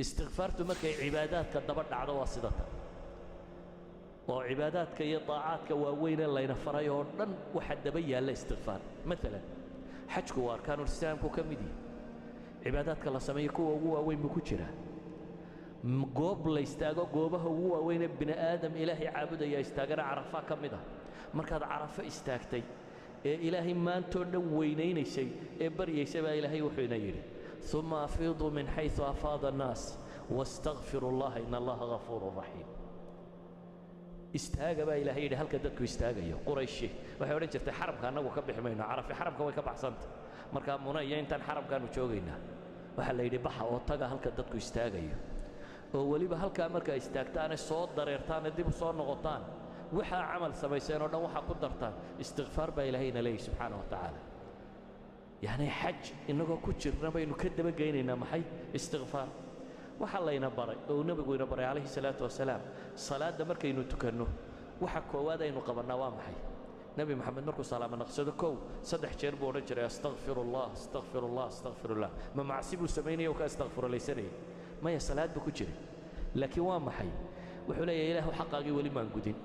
Istikfaartu markay cibaadaadka daba dhacdo waa sida tan, oo cibaadaadka iyo daacaadka waaweynee layna faray oo dhan waxaa daba yaalla istikfaar. Maalan, xajku waa arkaanulislaamku ka mid yihi, cibaadaadka la sameeyo kuwa ugu waaweyn buu ku jiraa. Goob la istaago, goobaha ugu waaweynee bini aadam Ilaahay caabudaya istaagana Carafa ka mid ah. Markaad Carafo istaagtay ee Ilaahay maantoo dhan weynaynaysay ee baryaysay baa Ilaahay wuxuu ina yidhi: "ثم أفيضوا من حيث أفاض الناس واستغفروا الله إن الله غفور رحيم." Istaaga baa Ilaahay yidhi halka dadku istaagayo. Qurayshi waxay odhan jirtay: "Xaramka annagu ka bixi mayno, Carafi xaramka way ka baxsanta, markaa Muna iyo intaan xaramkaanu joogaynaa." Waxaa la yidhi: "Baxa oo taga halka dadku istaagayo, oo weliba halkaa markaa istaagtaane soo dareertaane dib u soo noqotaan, waxaa camal samayseen oo dhan waxaa ku dartaan istikfaar," baa Ilaahayna leeyahy subxaana wa tacaala. Yacni xaj innagoo ku jirna baynu ka dabageynaynaa maxay? Istikfaar. Waxaa layna baray oo uu Nebigu ina baray calayhi salaatu wasalaam, salaadda markaynu tukanno waxa koowaad aynu qabannaa waa maxay? Nebi Moxamed markuu salaamo naqsado, kow saddex jeer buu odhan jiray: "أستغفر الله، أستغفر الله، أستغفر الله." Ma macsi buu samaynaya oo ka astakfirulaysanayay? Maya, salaad buu ku jiray. Laakiin waa maxay? Wuxuu leeyahay: "Ilaahu, xaqaagii weli maan gudin.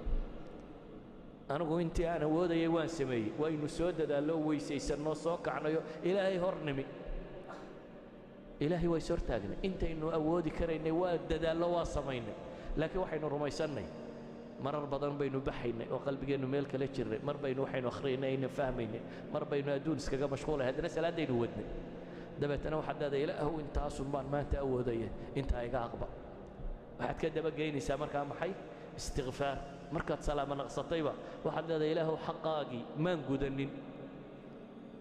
Anigu intii aan awoodayay waan sameeyey." Waynu soo dadaallo, weysaysanno, soo kacnayo, Ilaahay hor nimi, Ilaahay waa is hortaagnay. Intaynu awoodi karaynay waa dadaallo, waa samaynay, laakiin waxaynu rumaysannay marar badan baynu baxaynay oo qalbigeennu meel kala jirnay, mar baynu waxaynu akhriyaynay ayna fahmaynay, mar baynu adduun iskaga mashquulay, haddana salaaddaynu wadnay. Dabeetana waxaad leedahay: "Ilaahu, intaasun baan maanta awoodaya, intaa iga aqbal." Waxaad ka dabageynaysaa markaa maxay? Istikfaar. Markaad salaamo naqsatayba waxaad leedahay: "Ilaahu, xaqaagii maan gudanin."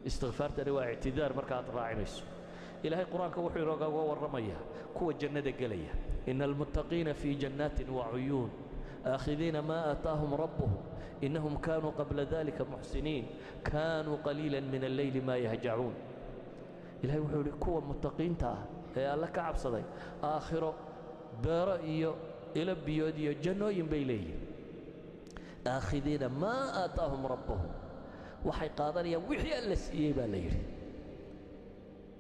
Istikfaartani waa ictidaar marka aad raacinayso. Ilaahay Qur-aanka wuxuu inoogaga warramayaa kuwa jannada gelaya: "إن المتقين في جنات وعيون آخذين ما آتاهم ربهم إنهم كانوا قبل ذلك محسنين كانوا قليلا من الليل ما يهجعون." Ilahay wuxuu yidhi kuwa muttaqiinta ah ee Alle ka cabsaday aakhiro beero iyo ilo biyood iyo jannooyin bay leeyihin. "آخذين ما آتاهم ربهم", waxay qaadanayaan wixii Alla siiyey baa la yidhi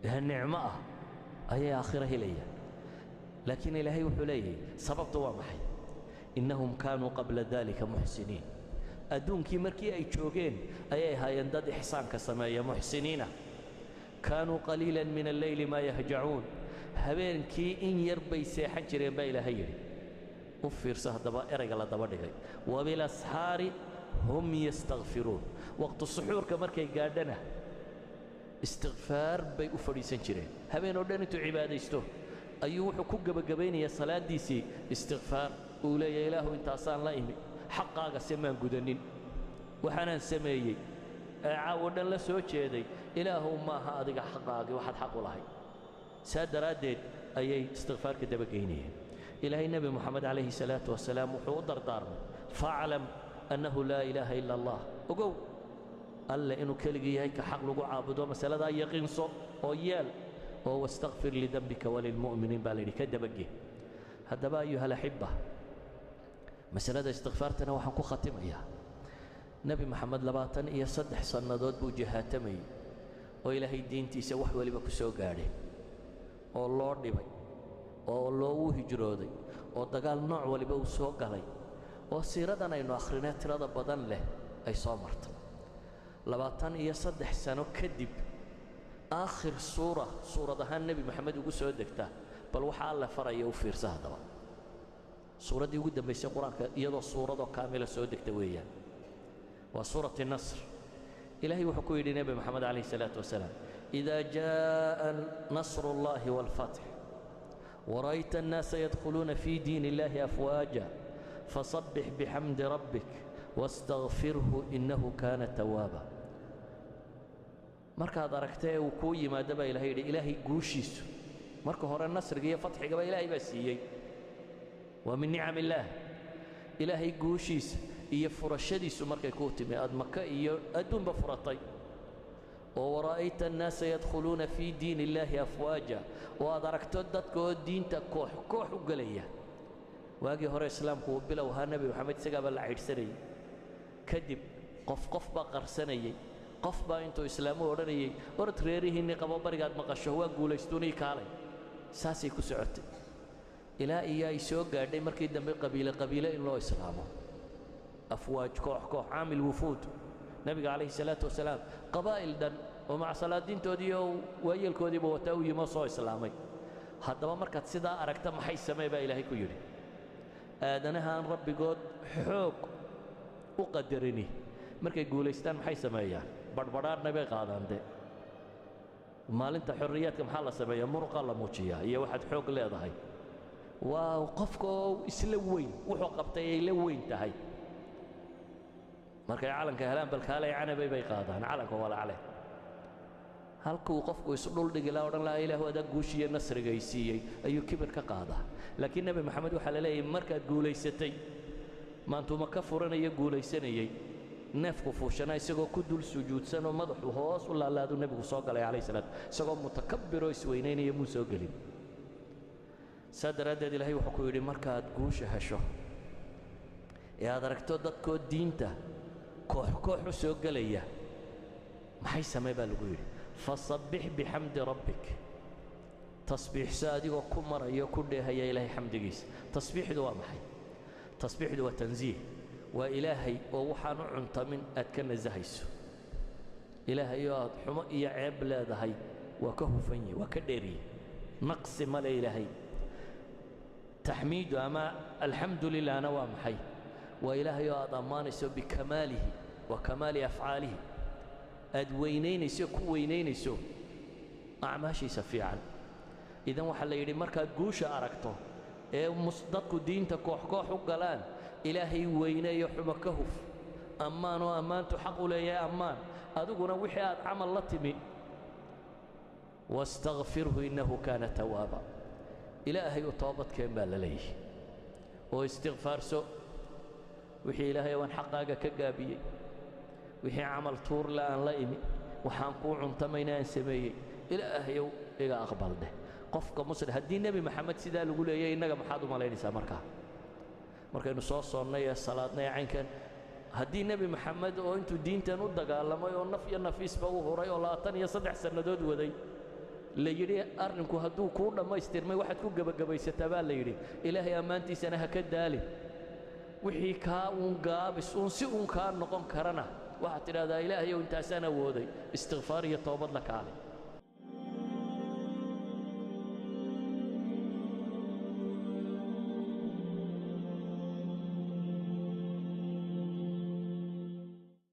ee nicmo ah ayay aakhiro helayaan. Laakiin Ilaahay wuxuu leeyahay, sababtu waa maxay? "إنهم كانوا قبل ذلك محسنين." Adduunkii markii ay joogeen ayay ahaayeen dad ixsaanka sameeya, muxsiniina. "كانوا قليلا من الليل ما يهجعون", habeenkii in yar bay seexan jireen baa Ilaahay yidhi. U fiirso haddaba erayga la daba dhigay: "وبالأسحار هم يستغفرون." Waqtu suxuurka markay gaadhana istikfaar bay u fadhiisan jireen. Habeen oo dhan intuu cibaadaysto ayuu wuxuu ku gebagabaynayaa salaaddiisii istikfaar. Uu leeyahay: "Ilaahu, intaasaan la imi, xaqaaga se maan gudanin. Waxaanaan sameeyey ee caawo dhan la soo jeeday, Ilaahuw, maaha adiga xaqaagii waxaad xaq u lahayd." Saa daraaddeed ayay istikfaarka dabageynayeen. Ilaahay Nebi Moxamed calayhi salaatu wasalaam wuxuu u dardaarmay: "فاعلم أنه لا إله إلا الله." Ogow Alle inuu keligii yahay ka xaq lagu caabudo, masaladaa yaqiinso oo yeel oo "واستغفر لذنبك وللمؤمنين" baa la yidhi ka dabage. Haddaba, أيها الأحبة, masalada istikfaartana waxaan ku khatimayaa: Nebi Moxamed 23 sannadood buu jihaatamayey oo Ilaahay diintiisa wax waliba ku soo gaadhay oo loo dhibay oo loogu hijrooday oo dagaal nooc waliba uu soo galay oo siiradan aynu akhrinee tirada badan leh ay soo martay. 23 sano kadib, aakhir suura suurad ahaan Nebi Moxamed ugu soo degta, bal waxaa Alle faraya u fiirsa. Haddaba suuraddii ugu dambaysay Qur-aanka iyadoo suuradoo kaamila soo degta weeyaan, waa suurati Nasr. Ilaahay wuxuu ku yidhi Nebi Moxamed calayhi salaatu wasalaam: "إذا جاء نصر الله والفتح ورأيت الناس يدخلون في دين الله أفواجا فسبح بحمد ربك واستغفره إنه كان توابا." Markaad aragtee uu kuu yimaado baa Ilahay yidhi Ilaahay guushiisu. Marka hore nasriga iyo fatxigaba Ilaahay baa siiyey, waa من نعم الله. Ilaahay guushiisa iyo furashadiisu markay kuu timi, aad Maka iyo adduunba furatay oo "ورأيت الناس يدخلون في دين الله أفواجا", oo aad aragto dadka oo diinta koox koox u gelaya. Waagii hore islaamku uu bilow ahaa, Nebi Moxamed isagaabaa la caydhsanayey, kadib qof qof baa qarsanayey, qof baa intuu islaamu odhanayey: "Orod, reerihiinnii qabo, barigaad maqasho waa guulaystuunii, kaalay." Saasay ku socotay. Ilaa iyo ay soo gaadhay markii dambe qabiile qabiile in loo islaamo, afwaaj, koox koox, caamil wufuud. Nebiga calayhi salaatu wasalaam qabaa'il dhan oo macsalaadiintoodii iyo waayeelkoodiiba wataa u yimi oo soo islaamay. Haddaba markaad sidaa aragta maxay samee baa Ilaahay ku yidhi? Aadanahaan rabbigood xoog u qadarini markay guulaystaan maxay sameeyaan? Badhbadhaadhna bay qaadaan. De maalinta xorriyaadka maxaa la sameeyaa? Muruqaa la muujiyaa iyo waxaad xoog leedahay. Waa qofka oo isla weyn, wuxuu qabtay ay la weyn tahay. Markay calanka helaan balkaalay canabay bay qaadaan calanka walacle. Halkuu qofku isdhuldhigi laha, odhan lahaa Ilaahu adaa guushiiyo nasrigay siiyey, ayuu kibir ka qaadaa. Laakiin Nebi Maxamed waxaa la leeyahay markaad guulaysatay, maantuma ka furanaya guulaysanayey, neefku fuushanaa isagoo ku dul sujuudsanoo madaxu hoos u laalaaduu nebigu soo galay calayhi salaam, isagoo mutakabbiroo isweynaynaya muu soo gelin. Saa daraaddeed Ilaahay wuxuu ku yidhi markaad guusha hesho ee aad aragto dadkoo diinta koox koox u soo gelaya maxay samee baa lagu yidhi? Fasabbix bixamdi rabbik, tasbiixso adigoo ku marayo ku dheehaya Ilaahay xamdigiisa. Tasbiixdu waa maxay? Tasbiixdu waa tansiih, waa Ilaahay oo waxaan u cuntamin aad ka nasahayso. Ilaahay oo aad xumo iyo ceeb leedahay waa ka hufan yahi, waa ka dheeriye, naqsi male Ilaahay. Taxmiidu ama alxamdu lilahna waa maxay? Waa Ilaahay oo aad ammaanayso bikamaalihi wa kamaali afcaalihi, aad weynaynayso, ku weynaynayso acmaashiisa fiican. Idan waxaa la yidhi markaad guusha aragto ee dadku diinta koox koox u galaan, Ilaahay weyneeyo, xumo ka huf, ammaan oo ammaantu xaq u leeyahay ammaan, adiguna wixii aad camal la timi. Wastakfirhu innahu kaana tawaaba, Ilaahay u toobadkeen baa la leeyahay oo istikfaarso wixii Ilaahay waan xaqaaga ka gaabiyey, wixii camal tuurle aan la imi, waxaan kuu cuntamayna aan sameeyey, Ilaahayow iga aqbal dheh. Qofka muslim haddii Nebi Maxamed sidaa lagu leeyay, innaga maxaad u malaynaysaa? Markaa markaynu soo soonnay ee salaadnay ee caynkan, haddii Nebi Maxamed oo intuu diintan u dagaalamay oo naf iyo nafiisba u huray oo 23 sannadood waday la yidhi arrinku hadduu kuu dhammaystirmay waxaad ku gebagabaysataa baa la yidhi Ilaahay ammaantiisana ha ka daalin, wixii kaa uun gaabis uun si uun kaa noqon karana waxaad tidhahdaa Ilaahayow intaasaan awooday, istikfaar iyo toobad la kaale.